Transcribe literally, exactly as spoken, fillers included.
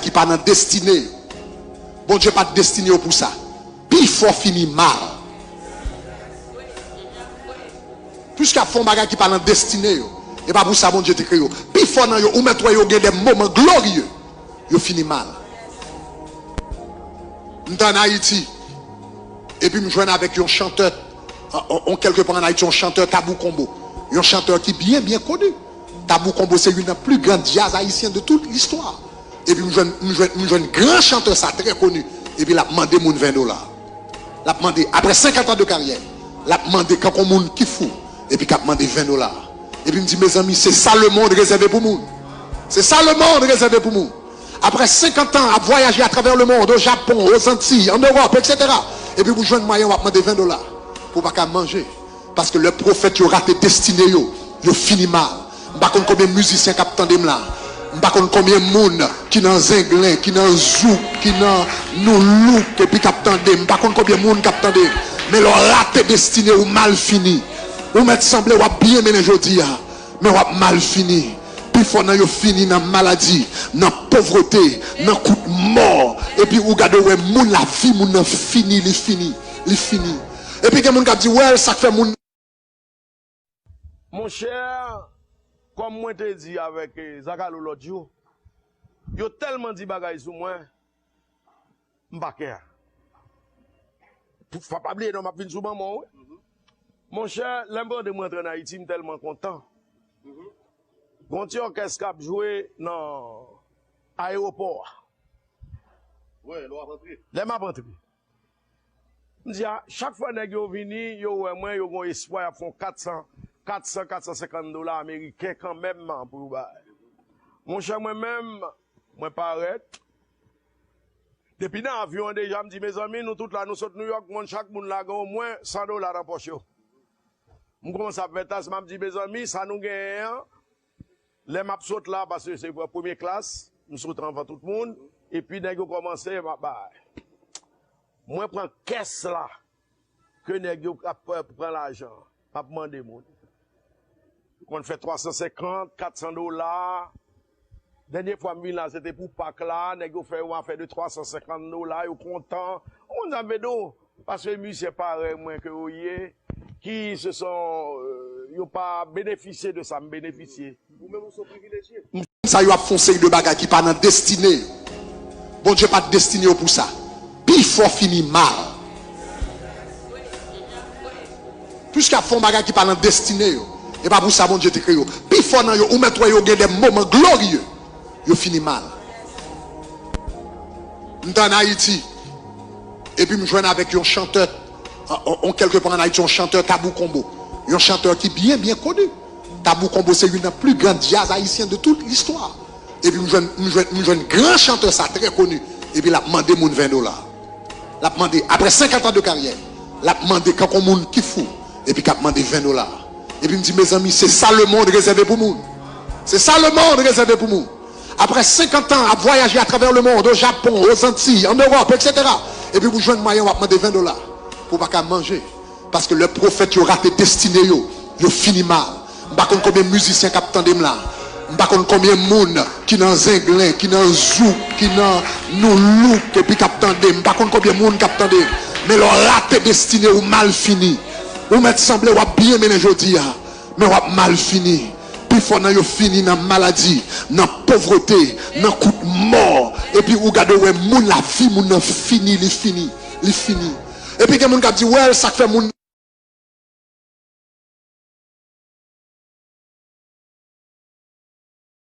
ki pa nan destine yo. Bondye pa t destine yo pou sa. Pifò fini mal. Plis y ap fè yon bagay ki pa nan destine yo, e pa pou sa Bondye te kreye yo. Pifò nan yo, ou mèt wè yo gen de moman glorye, yo fini mal. M t ann Ayiti, epi m jwenn avèk yon chantè, on, on, kèlke pa ann Ayiti, yon chantè Tabou Combo. Yon chantè ki byen, byen koni. Tabou Combo se youn nan pli gran djaz ayisyen de tout listwa. Epi m jwenn, m jwenn, m jwenn gran chantè sa trè koni. Epi l ap mande moun ven dola. L ap mande, apre senkant an de karyè, l ap mande kankou moun ki fou. Epi k ap mande ven dola. Epi m di, mezanmi, se sa lemonn rezève pou moun. Se sa lemonn rezève pou moun. Apre senkant an ap vwayaje atravè lemonn, o Japon, o Zantiy, an Ewòp, etsetera. Epi pou jwenn mwayen, w ap mande ven dola pou w pa ka manje. Paske lè pwofèt yo rate destine yo, yo fini mal. M pa konn konbyen mizisyen k ap tande m la. M pa konn konbyen moun ki nan zenglen, ki nan zouk, ki nan noulouk, epi k ap tande m. M pa konn konbyen moun k ap tande m. Men lè w rate destine, ou mal fini. Ou mèt sanble w ap byen mennen jodi a, men w ap mal fini. Pifò nan yo fini nan maladi, nan povrete, nan kout mò. Epi ou gade, ou wè moun, lavi moun nan fini, li fini, li fini. Epi gen moun k ap di, "Well, sa k fè moun." Monchè, kòm mwen te di avèk, eh, Zakalo lòt jou, yo tèlman di bagay sou mwen, m pa kè. Pou, fò pa bliye non, m ap vin sou manman w, wi. Monchè, lè m tande mwen rantre ann Ayiti, m tèlman kontan. Gon ti òkès k ap jwe nan ayewopò a. Lè m ap antre. M di, a, chak fwa nèg yo vini, yo wè mwen, yo gon espwa, y ap fè yon kat san, kat san, kat san senkant dola ameriken kanmenm pou yo bay. Monchè, mwen menm, mwen parèt. Depi nan avyon an deja, m di, mezanmi, nou tout la, nou sot Nouyòk, moun, chak moun la gen omwen san dola nan pòch yo. M kòmanse ap fè tas, m ap di, mezanmi, sa nou genyen an, lè m ap sot la, paske se premye klas, m sot anvan tout moun, epi nèg yo kòmanse, m ap bay. Mwen pran kès la, ke nèg yo ap pran lajan, m ap mande moun. Yo konn fè twa san senkant, kat san dola. Dènye fwa m vin la, se te pou Pak la, nèg yo fè yon afè de twa san senkant dola, yo kontan. Ou konn sa m vle di w? Paske mizisyen parèy mwen ke yo ye, ki se son, euh, yo pa benefisye de sa m benefisye. Ou menm ou se yon privilejye. Sa yo ap fè yon seri de bagay ki pa nan destine yo. Bondye pa t destine yo pou sa. Pifò fini mal. Plis y ap fè yon bagay ki pa nan destine yo, e pa pou sa Bondye te kreye yo. Pifò nan yo, ou mèt wè yo gen de moman glorye, yo fini mal. M t ann Ayiti, epi m jwenn avèk yon chantè, on, on, kèlke pa ann Ayiti, yon chantè Tabou Combo. Yon chantè ki byen, byen koni. Tabou Combo se youn nan pli gran djaz ayisyen de tout listwa. Epi m jwenn, m jwenn, m jwenn gran chantè sa trè koni. Epi l ap mande moun ven dola. L ap mande, apre senkant an de karyè, l ap mande kankou moun ki fou. Epi k ap mande ven dola. Epi m di, mezanmi, se sa lemonn rezève pou moun. Se sa lemonn rezève pou moun. Apre senkant an ap vwayaje atravè lemonn, o Japon, o Zantiy, an Ewòp, etsetera. Epi pou jwenn mwayen, w ap mande ven dola pou w pa ka manje. Paske lè pwofèt yo rate destine yo, yo fini mal. M pa konn konbyen mizisyen k ap tande m la. M pa konn konbyen moun ki nan zenglen, ki nan zouk, ki nan noulouk, epi k ap tande m. M pa konn konbyen moun k ap tande m. Men lè w rate destine, ou mal fini. Ou mèt sanble w ap byen mennen jodi a, men w ap mal fini. Pifò nan yo fini nan maladi, nan povrete, nan kout mò. Epi ou gade, ou wè moun, lavi moun nan fini, li fini, li fini. Epi gen moun k ap di, well, sa k fè moun